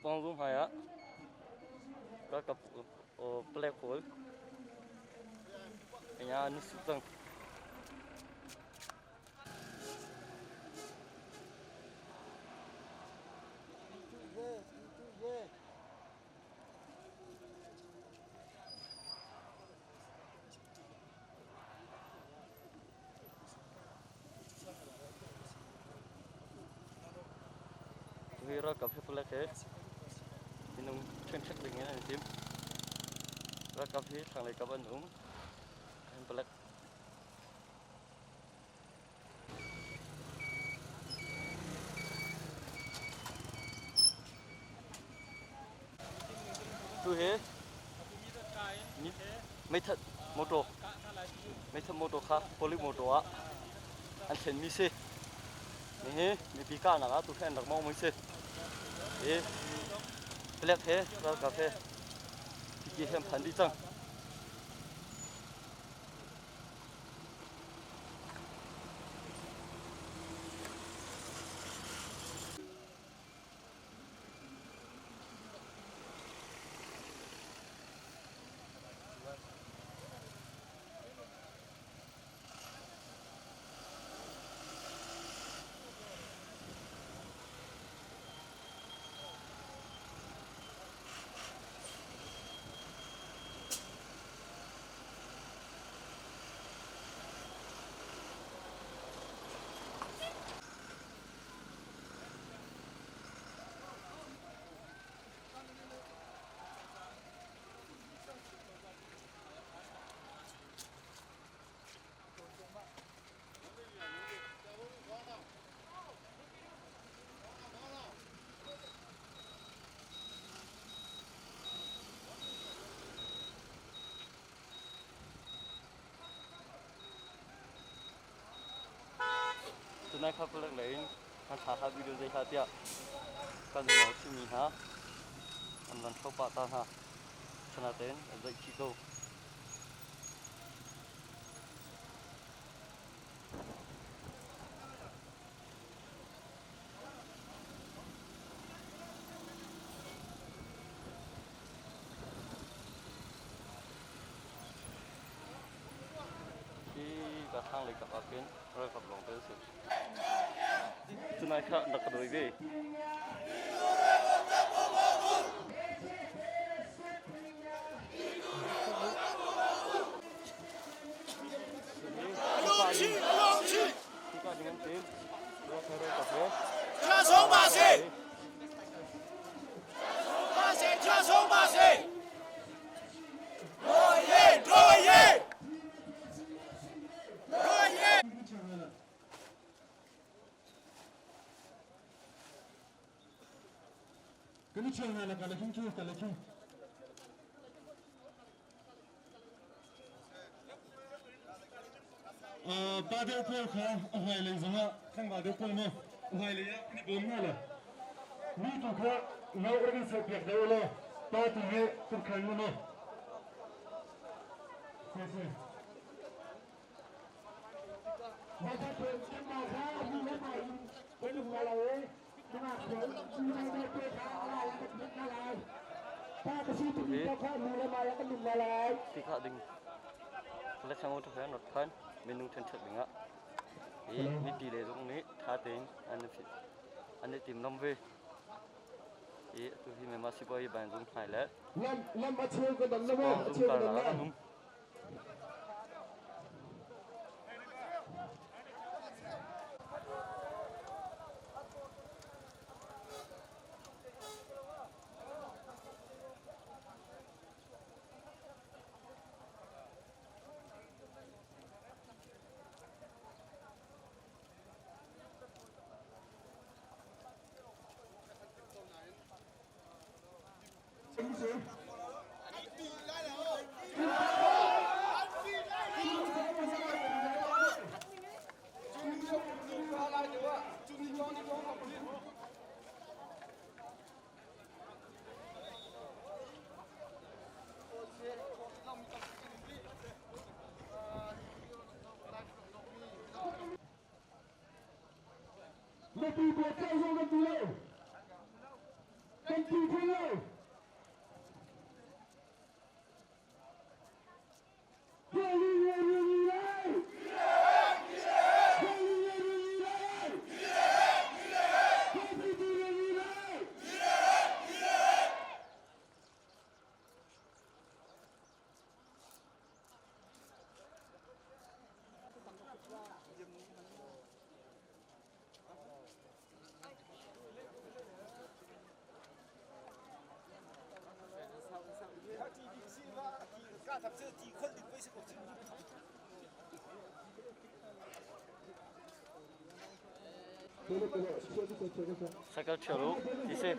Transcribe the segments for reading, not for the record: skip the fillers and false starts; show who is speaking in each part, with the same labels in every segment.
Speaker 1: Pawngzung hmai ah ralkap palek pawl an i su cang. Hi ralkap hi palek he minung ṭhenṭhek ding in an i tim. Ralkap hi thlanglei kap an um. An palek. Tu hi meithat motor meithat motor kha police motor ah an thlenmi si. Nihi mipi kahnak ah tu hi an rak mawngmi si. Hi palek he ralkap he tiki he an phan dih cang. Tunai kha palek lei in an thla hlah video zei hlah tiah kan unau chimmi hna an van hro pah ta hna. Sanatein an zaih chih ko. Hi ka thlanglei kap ah khin ralkap lawng te an si. Tunai kha rak ka dawi ve.
Speaker 2: Kan i ṭhial hna lakah le khi ka le khi. Pa deuh pawl kha a hmailei zongah tlangval deuh pawl maw a hmailei ah an i bawm hna le mi tu kha no rak in serpiak deuh law pa tu hi kan khal mu maw si si
Speaker 1: Ti khah ding Lechang tu he not khan minung ṭhenṭhek dingah hi mipi le zong nih ṭha tein an i timlam ve. I atu hi Myanmar sipuazi ban zung hmai le
Speaker 2: Lam a cheu ka dan la maw a
Speaker 1: zung
Speaker 2: cheu ka dan
Speaker 1: karlak
Speaker 2: la
Speaker 1: ah an um.
Speaker 2: Mipi pawl caih zong kan ti lo. Kan Kan ti phun lo.
Speaker 1: Cycle ṭhial u ti si.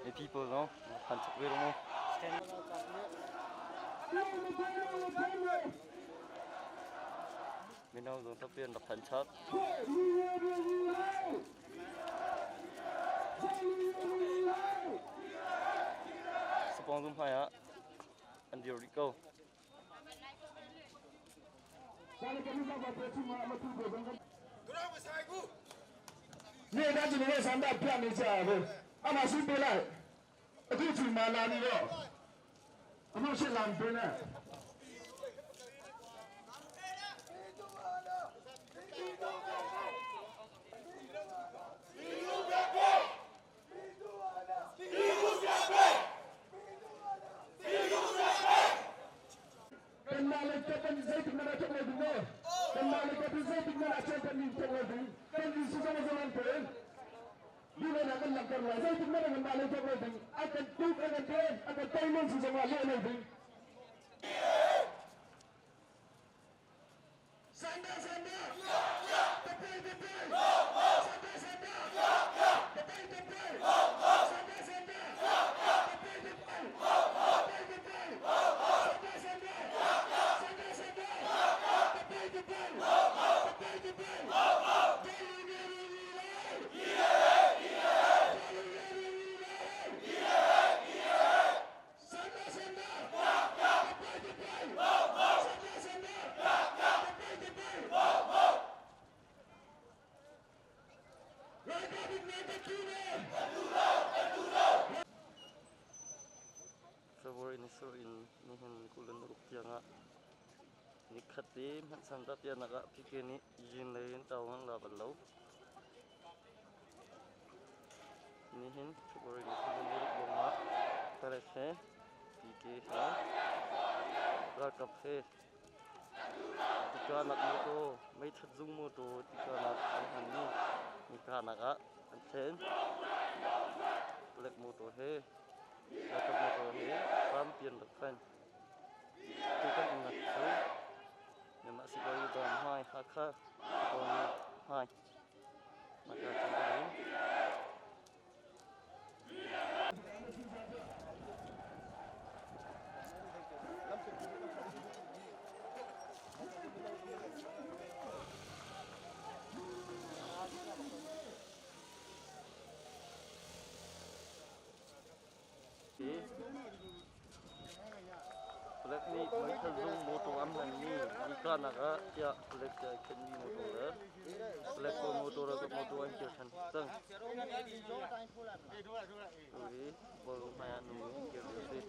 Speaker 1: Mipi pawl zong an chok ve rung mu. Mino zong tampi an rak phan chap. Sapawng zum hmai ah an dir rih ko.
Speaker 2: နေ့တိုင်းကျွန်တော်တို့ဆန္ဒပြနေကြရပဲအမရှိပေးလိုက်အခုချိန်မှလာနေတော့အမရှိလမ်းပေးနေ Kanmah lei kap in zeitik hmanh ah ṭhat lo ding maw? Kanmah lei kap in zeitik hmanh ah ṭhat kan ṭhat lo ding. Kan Jesuh zong a zong an pek. Duhlonak kan langhter lai. Zeitik hmanh ah kanmah lei ṭhat lo ding. A kan tuk, a kan pek, a kan tei men si zong ah leh lo ding. Sanda, sanda! Tapai, tapai! Sanda, sanda! Tapai, tapai! Sanda, sanda! Tapai, tapai! Tapai, tapai! Sanda, sanda! Sanda, sanda! Tapai, tapai! Tapai, tapai! Sanda, sanda! Tapai, tapai! Sanda, sanda! Tapai, tapai! Ralkap in nan kan tu ne!
Speaker 1: February ni sur in nihin 26 tiang ah nikhat te hmanh sandah piahnak ah PK nih yin lei in tawng an la bal lo. Nihin February ni 26 bawm ah palek he PK he ralkap he tikanak motor meithat zung motor tikanak an hmanmi nikanak ah an thlen. Palek motor he ralkap motor he tampi an rak phan. Tu kan umnak cu Myanmar Sibawi Dawng Hmai Hakha Sibawi Hmai Maka cang Palek nih meithal zung mawtaw an hmanmi mikahnak ah tiah palek tiah khenhmi mawtaw le palek pawl mawtaw ralkap mawtaw an kir ṭhan cang. Tu hi bawlung hmai ah nu an kir lio a si.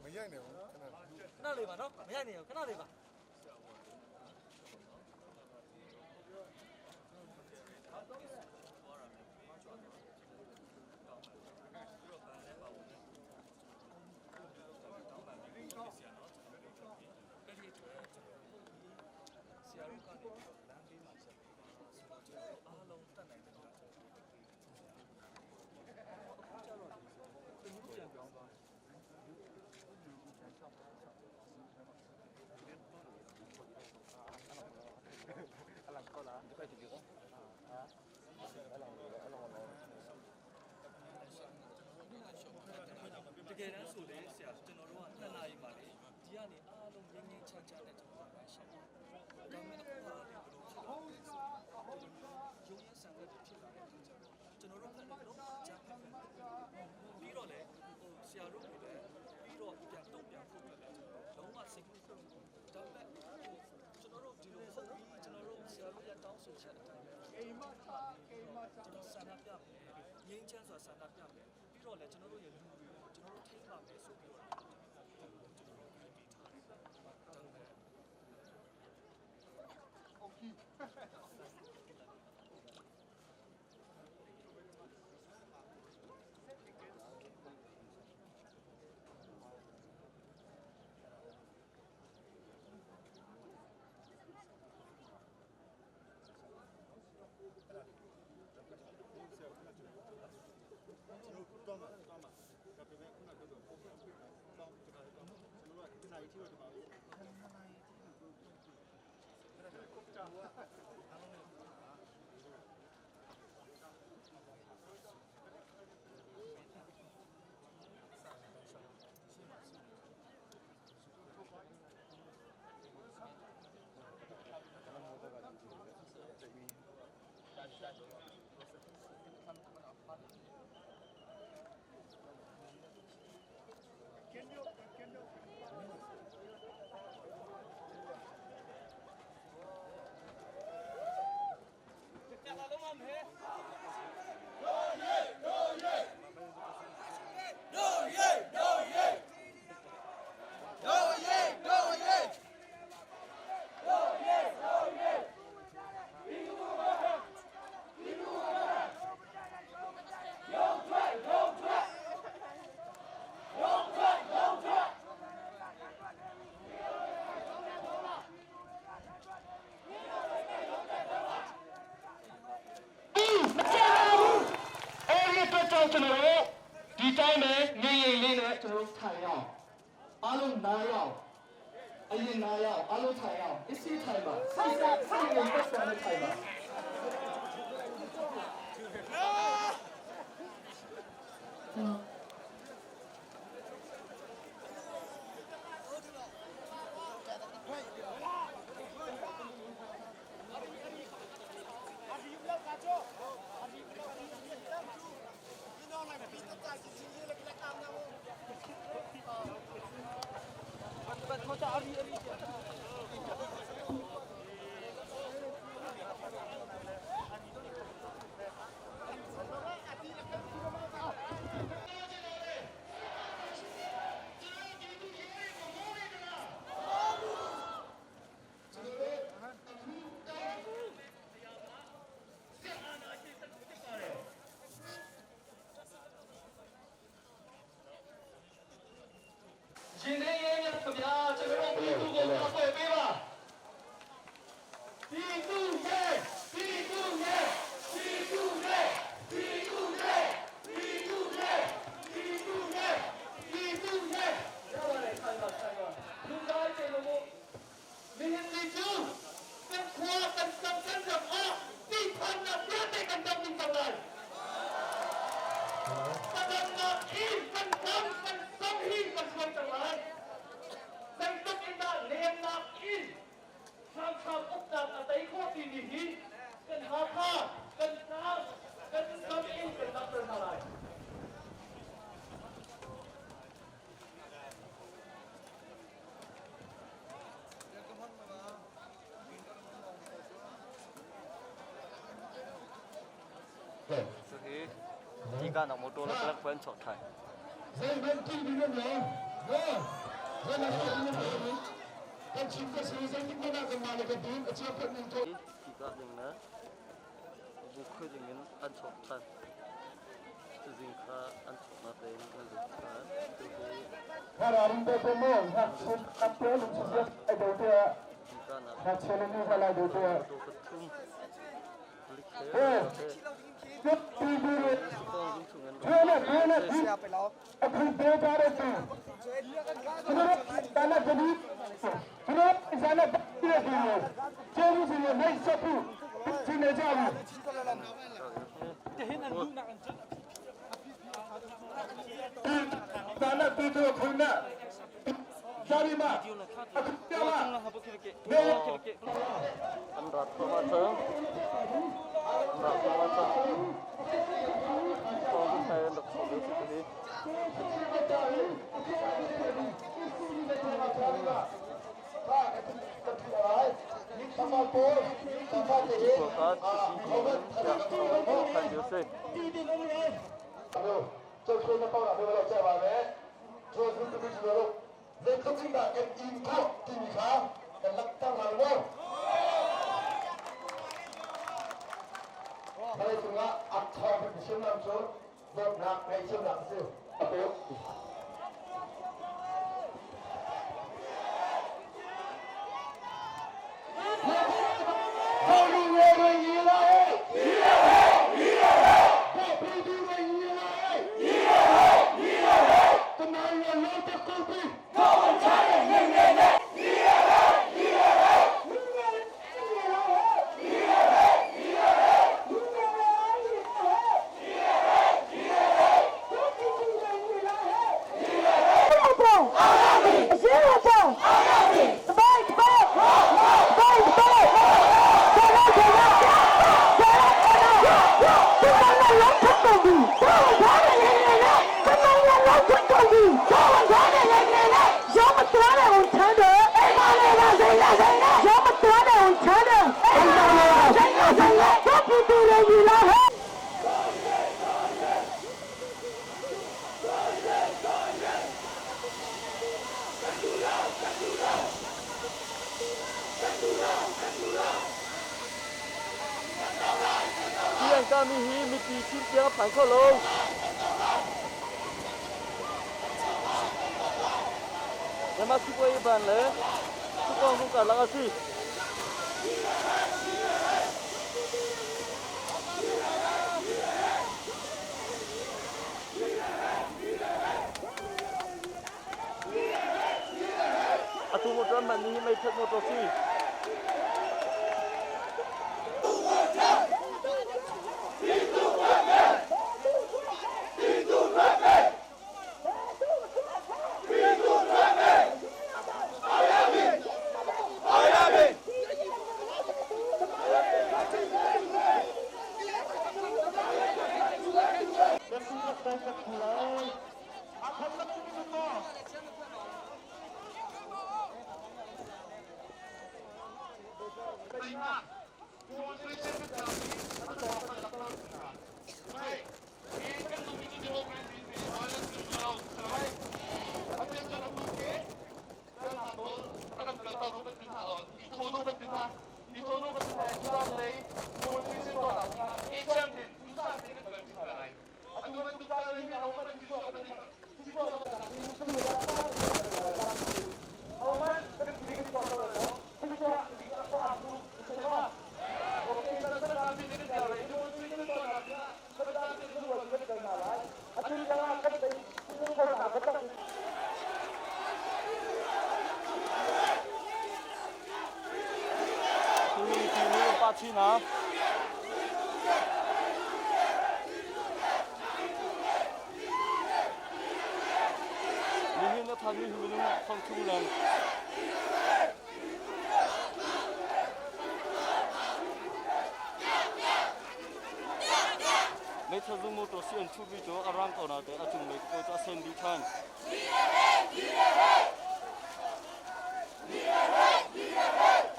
Speaker 3: မရိုက်နဲ့ဘူးခဏ
Speaker 4: ခဏလေးပါနော်မရိုက်နေရောခဏလေးပါ တကယ်တမ်းဆိုလေဆရာကျွန်တော်တို့ကနှစ်နာရီပါလေဒီကနေအားလုံးငင်းငင်းချမ်းချမ်းနဲ့ကျွန်တော်တို့လမ်းလျှောက်တယ်ဒါပေမဲ့အခုကလေဘယ်လိုဖြစ်လာလဲဆိုတော့ရုံးရဆန်သက်တွေဖြစ်လာတဲ့အခါကျတော့ကျွန်တော်တို့ဖက်လည်းလုံးဝကြမ်းဖက်ဖက်ပြီးတော့လေဟိုဆရာတို့ကလည်းပြီးတော့ပြန်တုံ့ပြန်ဖို့အတွက်လည်းကျွန်တော်လုံးဝစိတ်ကူးဒါပေမဲ့ကျွန်တော်တို့ဒီလိုဟုတ်ပြီကျွန်တော်တို့ဆရာတို့ရတောင်းဆိုချက်အတိုင်းပဲအိမ်မချအိမ်မချကျွန်တော်ဆန္ဒပြမယ်ငင်းချမ်းစွာဆန္ဒပြမယ်ပြီးတော့လည်းကျွန်တော်တို့ရဲ့လူတွေကိုကျွန်တော်တို့ထိန်းပါမယ်ဆိုပြီးတော့ကျွန်တော်တို့ပြီးပြီးထားတယ်ဒါပေမဲ့
Speaker 3: တော့မှာတော့မှာဒါပေမဲ့ခုနကတော့ပုံမှန်ပြတော့တခါတော့ကျွန်တော်ကဒီနိုင်ချီတော့ဒီမှာ
Speaker 2: အားလုံးနားရအောင်အရင်နားရအောင်အားလုံးထိုင်အောင်အစ်စီထိုင်ပါစိတ်စိတ်စိတ်နဲ့ပတ်စံနဲ့ထိုင်ပါ
Speaker 4: ရင်ထဲရဲမြတ်ခင်ဗျာကျွန်တော်တို့ပြည်သူကိုကောက်ွယ်ပေးပါပြည်သူရဲပြည်သူရဲပြည်သူရဲပြည်သူရဲပြည်သူရဲပြည်သူရဲပြည်သူရဲရပါတယ်ခိုင်ပါခိုင်ပါလူသားတွေလို့မို့မင်းနေကျူကန်ခွာကန်ကန်ကန်ကန်အော်ဒီဖန်နာပြတဲ့ကန်ကန်ကန်ကန် Kan kan kan hi kan kan kan zeitluk in dah lemnak in hramhram uknak a tei khawh timi hi kan Hakha, kan Tlang, kan ram in kan langhter hna lai.
Speaker 1: Hi ti ka nak motor le plak pen chok thai.
Speaker 2: zeiban ti bi nom lo no zai na fi nom lo kan chim ka si zeitik mana kan ma le ka din a chia phat ning to
Speaker 1: Ti ka ding na bu khoi ding in an chok than. Tu zing kha an chok na te na zu kha tu hi
Speaker 2: ha ra ring pe pe mo ha chim ap te lung chi zet ai do te
Speaker 1: ti ka nak
Speaker 2: ha chele ni ha la do te
Speaker 1: motor ka thum lik he
Speaker 2: eh จุดตีบี
Speaker 1: kong dung chung an
Speaker 2: เทเลเทเลအခုပြောကြတဲ့သူကျွန်တော်တာနာတတိကျွန်တော်ဇာနာတတိကိုကျေးဇူးရှင်နိုင်စပ်ဖို့ဒီနေကြပြီတာနာတိတို့ခုနဇာရီမအခုပြောလာ
Speaker 1: နေอันรัดเข้ามาเติมรัดเข้ามาเติมกองไทยดักสองเดือนสิบนี้ ตัวก็ที่จะทันเยอะสิ
Speaker 2: ကျောက်ခဲနဲ့ပေါက်တာပြောတော့ကြပါမယ်ကျွန်တော်တို့ကျွန်တော်တို့ဇေကတင်တာအင်ကိုတီခါလက်တလာလို့ဘာလဲကအထောက်ရှင်နမ်ဆိုတော့နာနေရှင်နမ်စီအပေ ဘောလူရဲရီလာဟဲ့ရီလာဟဲ့ရီလာဟဲ့ဘောပီဒီရီလာဟဲ့ရီလာဟဲ့ရီလာဟဲ့တမန်ရလုံးတကူပီကောင်းချတဲ့နေနေနဲ့ရီလာဟဲ့ရီလာဟဲ့ရီလာဟဲ့ရီလာဟဲ့ရီလာဟဲ့ရီလာဟဲ့ရီလာဟဲ့ရီလာဟဲ့ဘောပီဒီရီလာဟဲ့ရီလာဟဲ့
Speaker 5: အရှင်းတော့အောင်ရပြီတပိုက်တပိုက်ပိုက်ပိုက်ကျော်ကျော်ကျော်ကျော်ကျော်ကျော်လုံးထပ်ကုန်ပြီဘာလဲလဲလဲကမန်လုံးထပ်ကုန်ပြီဘာလဲလဲလဲရောမတော်တဲ့ဝန်ထမ်းတယ်အိမ်မလေးလာစိလာစိလာရောမတော်တဲ့ဝန်ထမ်းတယ်အိမ်မလေးလာစိလာစိလာဘာပူတူရည်လာဟဲ့
Speaker 1: ที่อังกามีฮีมีปีชิ้นเดียวผ่านเข้าลงยามาสุกไอ้บ้านเลยสุกองสุกาลังสิ Atu motor an hmanmi hi meithat motor si. China. Nihin a thanmi hi minung thongthum leng. Meithal zu motor si an thuhmi cu a rang ko na te a cung lei ko cu a sen dih than.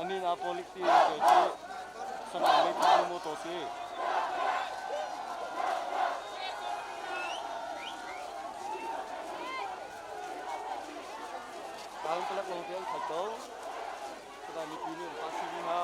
Speaker 1: Amin a polik ti te cu sanang meithal zu motor si. Taung palak lawng te an khat ko. Saka mipi nih an pah si hna.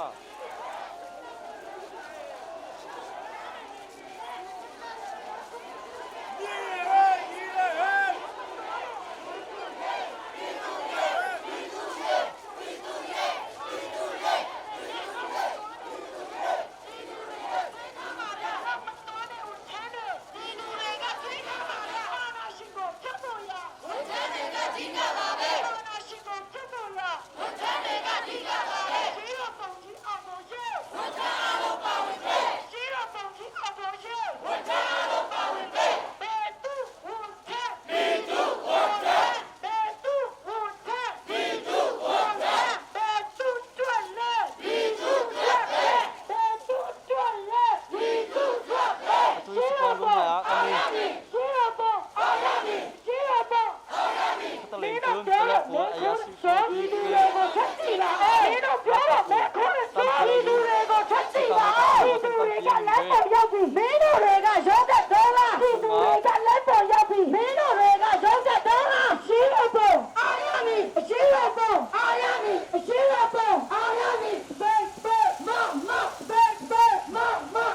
Speaker 1: Atu hi Sukon lung ah kan um. Khataleng cun palek pawl ayasi pawl ti